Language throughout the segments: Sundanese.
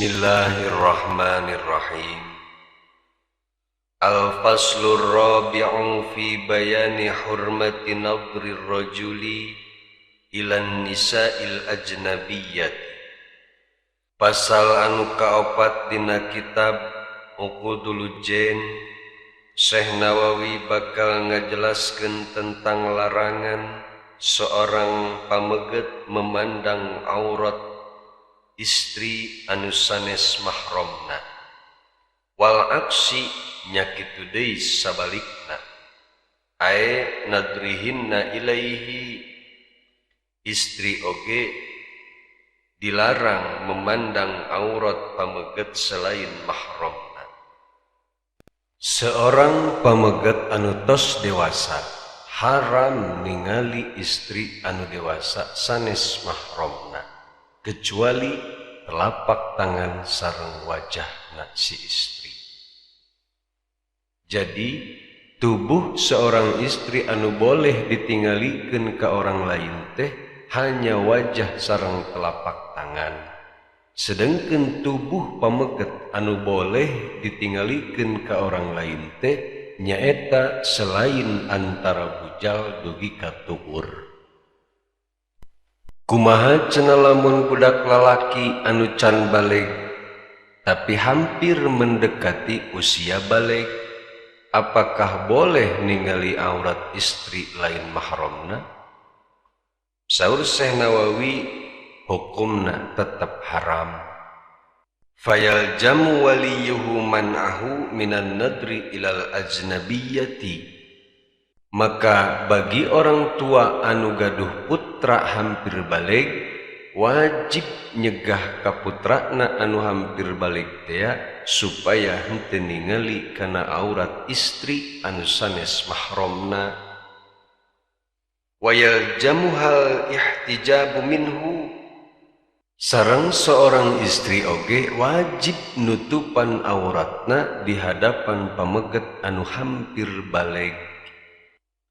Bismillahirrahmanirrahim. Al-faslur rabi'u fi bayani hurmati nadrir rajuli ilan nisa'il ajnabiyyati. Pasal anu kaopat dina kitab Uqudul Lujain, Syekh Nawawi bakal ngajelaskeun tentang larangan seorang pameget memandang aurat istri anu sanes mahramna. Wal aksi nya kitu deui sabalikna. Ae nadrihinna ilaihi, istri oge dilarang memandang aurat pameget selain mahramna. Seorang pameget anu tos dewasa haram ningali istri anu dewasa sanes mahramna, kecuali telapak tangan sareng wajahna si istri. Jadi tubuh seorang istri anu boleh ditinggalikeun ka orang lain teh hanya wajah sareng telapak tangan. Sedangkan tubuh pameget anu boleh ditinggalikeun ka orang lain teh nyaeta selain antara bujal dugi ka tuur. Kumaha cenah lamun budak lalaki anu can baleg tapi hampir mendekati usia baleg, apakah boleh ningali aurat istri lain mahramna? Saur Syekh Nawawi, hukumna tetap haram. Fayal jamu waliyuhu man'ahu minan nadri ilal ajnabiyyati. Maka bagi orang tua anu gaduh putra hampir baleg, wajib nyegah ka putrana anu hampir baleg tea supaya henteu ningali kana aurat istri anu sanes mahramna. Wayal jamuhal ihtijabu minhu, sareng seorang istri oge wajib nutupan auratna di hadapan pameget anu hampir baleg.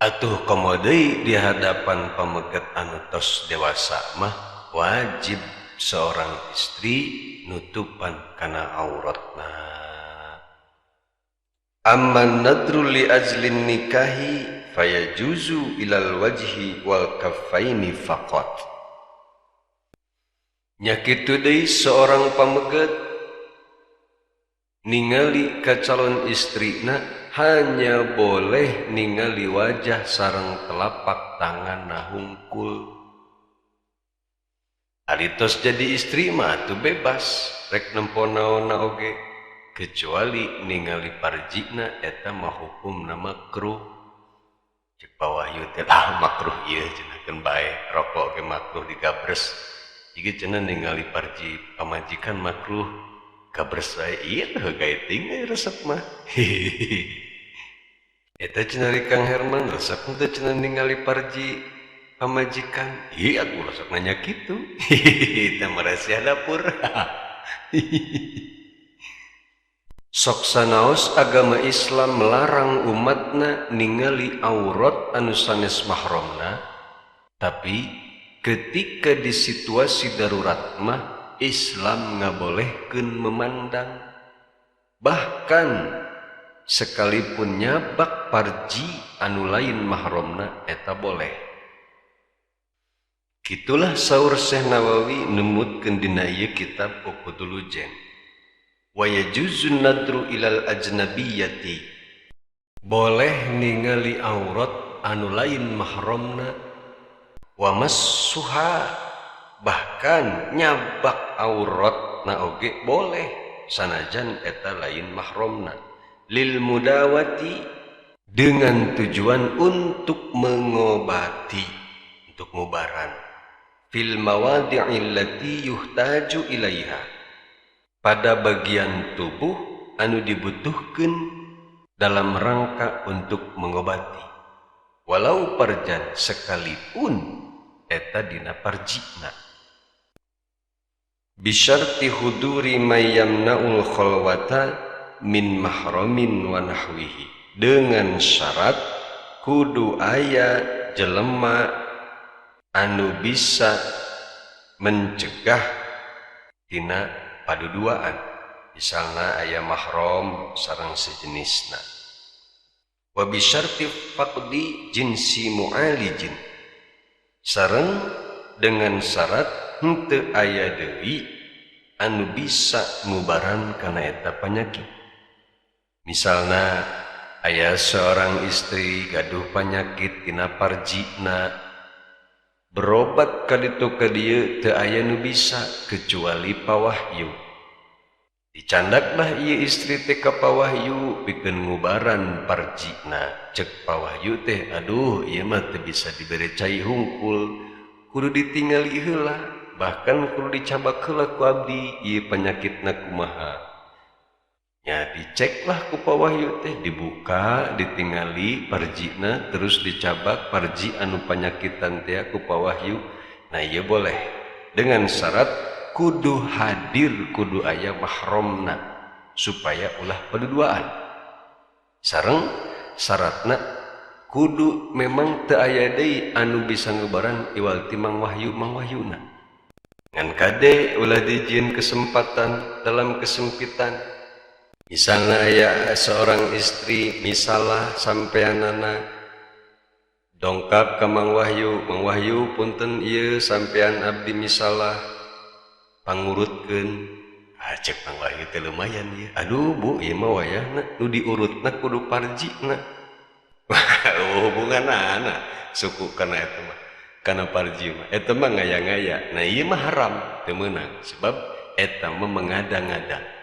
Atuh komo deui di hadapan pameget anu tos dewasa mah wajib seorang istri nutupan kana auratna. Amman nadru li ajlin nikahi fayajuzu ilal wajhi wal kaffaini faqat. Nya kitu deui seorang pameget ningali ka calon istrina hanya boleh ningali wajah sareng telapak tangan hungkul. Ari tos jadi istri mah atuh bebas rek nempo naonna oge, kecuali ningali parjina eta mah hukumna makruh. Cek Pak Wahyu teh lah makruh ieu cenah, keun bae rokok ge makruh digabres. Ieu cenah ningali parji pamajikan makruh gabres wae, ieu teh gaiting resep mah. Eta cenah Kang Herman resep teh cenah ningali parji pamajikan. Iya aku resep nanya kitu. Eta mah rahasia dapur. Sok sanaos agama Islam melarang umatna ningali aurat anu sanes mahramna, tapi ketika di situasi darurat mah Islam ngabolehkeun memandang. Bahkan sekalipun nyabak parji anu lain mahramna eta boleh. Kitulah saur Syekh Nawawi numutkeun dina ieu kitab Uqudul Lujain. Wa yajuzun nadru ilal ajnabiyyati, boleh ningali aurat anu lain mahramna, wa massuha, bahkan nyabak aurat na oge boleh sanajan eta lain mahramna, lil mudawati, dengan tujuan untuk mengobati, untuk mubaran, fil mawadi'il lati yuhtaju ilaiha, pada bagian tubuh anu dibutuhkan dalam rangka untuk mengobati, walau parjan sekalipun eta dina parjina, bisyarti huduri may yamna'ul khalwata min mahramin wa nahwihi, dengan syarat kudu aya jelema anu bisa mencegah tina paduduaan. Misalna aya mahram sareng sejenisna. Wa bi syarti faqdi jinsi mu'alijin, sareng dengan syarat henteu aya deui anu bisa ngubaran kana eta panyakit. Misalna aya seorang istri gaduh panyakit tina parjina, berobat ka ditu ka dieu teu aya nu bisa kecuali pawahyu. Dicandaklah ieu istri teh ka pawahyu pikeun ngubaran parjina. Cek pawahyu teh, aduh ieu mah teu bisa dibere cai hungkul, kudu ditingali heula, bahkan kudu dicabak heula ku abdi ieu panyakitna kumaha. Ya diceklah ku pawahyu teh, dibuka, ditingali parjina, terus dicabak parji anu panyakitan teh ku pawahyu. Nah ieu boleh dengan syarat kudu hadir, kudu aya mahramna supaya ulah paduduaan. Sareng syaratna kudu memang teu aya deui anu bisa ngubaran iwal ti Mang Wahyu Mang Wahyuna. Ngan kade ulah dijieun kesempatan dalam kesempitan. Misalnya aya seorang istri misalah sampeanana dongkap ka Mang Wahyu, Mang Wahyu punten ieu sampean abdi misalah pangurutkeun. Ah cek Mang Wahyu teh lumayan ieu. Aduh bu ieu mah wayahna nu diurutna kudu parjina. Hubunganana suku kana eta mah, kana parji mah. Eta mah ngaya-ngaya. Nah ieu mah haram teu meunang sebab eta mah mengada-ngada.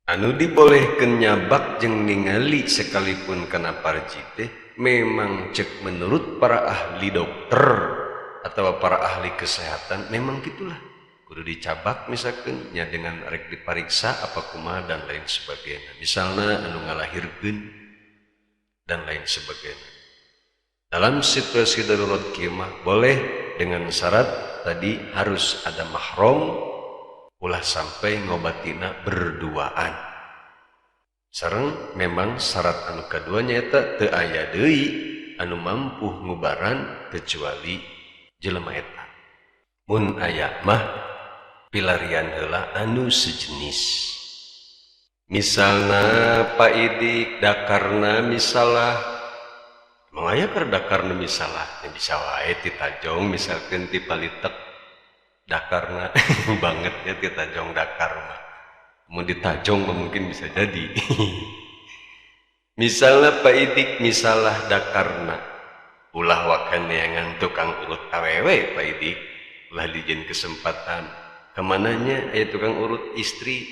Anu dibolehkeun nyabak jeung ningali sekalipun kana parji teh memang cek menurut para ahli dokter atau para ahli kesehatan memang gitulah, kudu dicabak misalkan nya dengan rek dipariksa apa kumaha dan lain sebagainya, misalnya anu ngalahirkeun dan lain sebagainya. Dalam situasi darurat kieu mah boleh dengan syarat tadi harus ada mahram, ulah sampai ngobatina berduaan. Sareng memang syarat anu kaduanya eta teu aya deui anu mampu ngubaran kecuali jelema eta. Mun aya mah pilarian heula anu sejenis. Misalna Pak Idik dakarna misalah, emang aya keur dakarna misalah, ya bisa wae ti tajong misalkeun ti palitek dakarna banget ya ti tajong dakar mah. Mun ditajong mah mungkin bisa jadi. Misalnya Pak Idik misalah dakarna, ulah wakan neangan tukang urut awewe Pak Idik, ulah dijieun kesempatan. Kemananya aya tukang urut istri,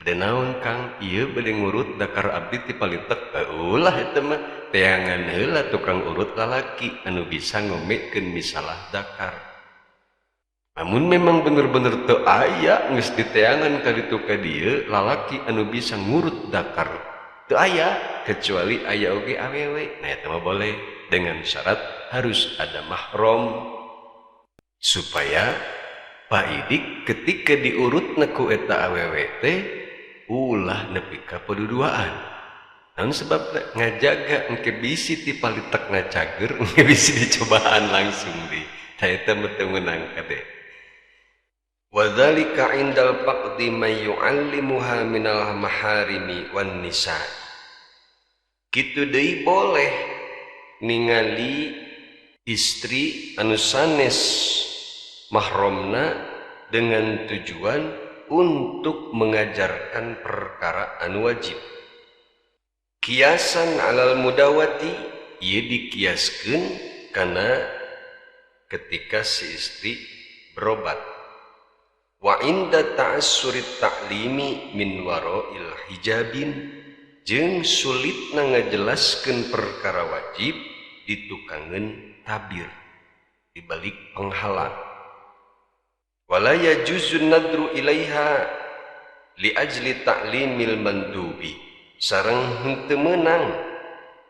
bade naon Kang, ieu bade ngurut dakar abdi ti palitek, ulah eta mah teangan heula tukang urut lalaki anu bisa ngomekeun misalah dakar. Namun memang bener-bener teu aya geus diteangan ka ditu ka dieu lalaki anu bisa ngurut dakar teu aya kecuali aya oge awewe. Nah eta mah boleh dengan syarat harus ada mahram supaya Pak Idik ketika diurutna ku eta awewe teh ulah nepi ka paduduaan. Naon sebabna ngajaga engke bisi ti palitekna cager engke bisi dicobaan langsung di. Tah eta mah teu meunang kade. Wadzalika indal faqdi may yu'allimuha minal maharimi wan nisa. Kitu deui boleh ningali istri anu sanes mahramna dengan tujuan untuk mengajarkan perkara anu wajib. Kiasan alal mudawati, ieu dikiaskeun kana ketika si istri berobat. Wa inda ta'assurit ta'limi min wara'il hijabin, jeung sulitna ngajelaskeun perkara wajib ditukangeun tabir dibalik penghalang. Wala yajuzun nadru ilaiha li ajli ta'limil mandubi, sareng henteu meunang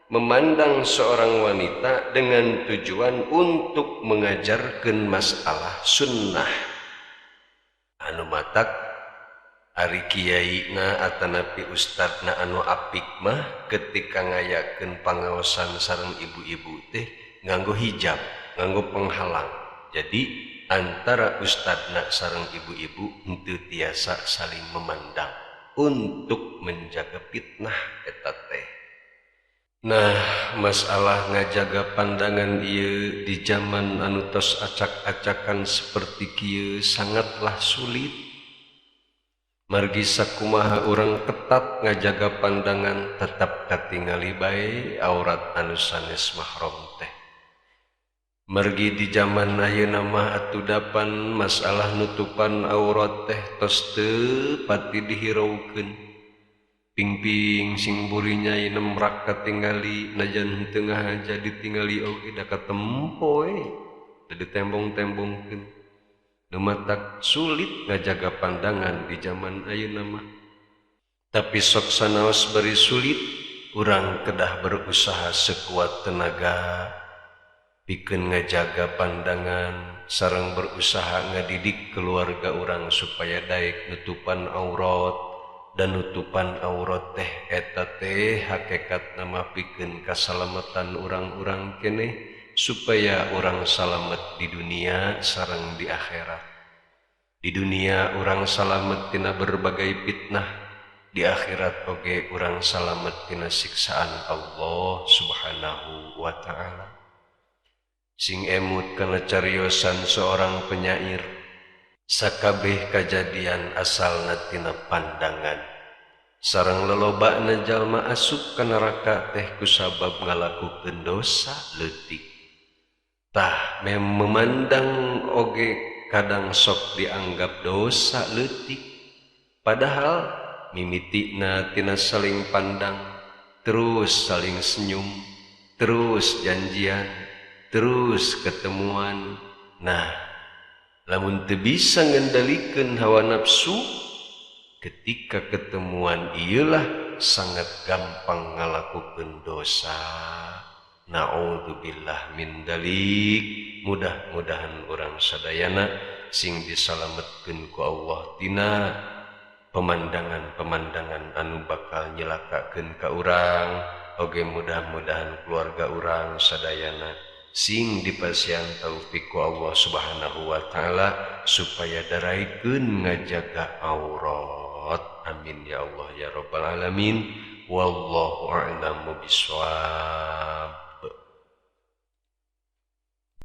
memandang seorang wanita dengan tujuan untuk mengajarkan masalah sunnah. Anu matak ari kiai na atanapi ustadna anu apik mah ketika ngayakeun pangaosan sareng ibu-ibu teh nganggo hijab, nganggo penghalang. Jadi Antara ustadna sareng ibu-ibu henteu tiasa saling memandang untuk menjaga fitnah eta teh. Nah, masalah ngajaga pandangan ieu di zaman anu tos acak-acakan seperti kieu sangatlah sulit. Margi sakumaha urang ketat ngajaga pandangan, tetap katingali bae aurat anu sanes mahram teh. Margi di zaman ayeuna mah atudapan masalah nutupan aurat teh tos teu pati dihiraukeun. Pingping sing buri nyai nemrak katingali, najan henteu ngahaja ditingali oge da katempo we, da ditembong-tembongkeun. Nu matak sulit ngajaga pandangan di zaman ayeuna mah. Tapi sok sanaos bari sulit, urang kedah berusaha sekuat tenaga pikeun ngajaga pandangan sareng berusaha ngadidik keluarga urang supaya daek nutupan aurat. Dan nutupan aurat teh eta teh hakekat nama pikeun kasalamatan urang-urang keneh supaya urang salamet di dunia sareng di akhirat. Di dunia urang salamet tina berbagai fitnah, di akhirat oge urang salamet tina siksaan Allah Subhanahu wa taala. Sing emut kana cariosan seorang penyair, sakabeh kajadian asalna tina pandangan. Sareng lolobana jalma asup ka neraka teh kusabab ngalakukeun dosa leutik. Tah memandang oge kadang sok dianggap dosa leutik, padahal mimitina tina saling pandang, terus saling senyum, terus janjian, terus ketemuan. Nah, lamun teu bisa ngendalikeun hawa nafsu ketika ketemuan ieulah sangat gampang ngalakukeun dosa. Na'udzubillah min dalik. Mudah-mudahan urang sadayana sing disalametkeun ku Allah tina pemandangan-pemandangan anu bakal nyelakakeun ka urang. Oge mudah-mudahan keluarga urang sadayana sing dipasihan taufik ku Allah Subhanahu wa taala supaya daraikeun ngajaga aurat. Amin ya Allah ya rabbal alamin. Wallahu a'lamu bissawab.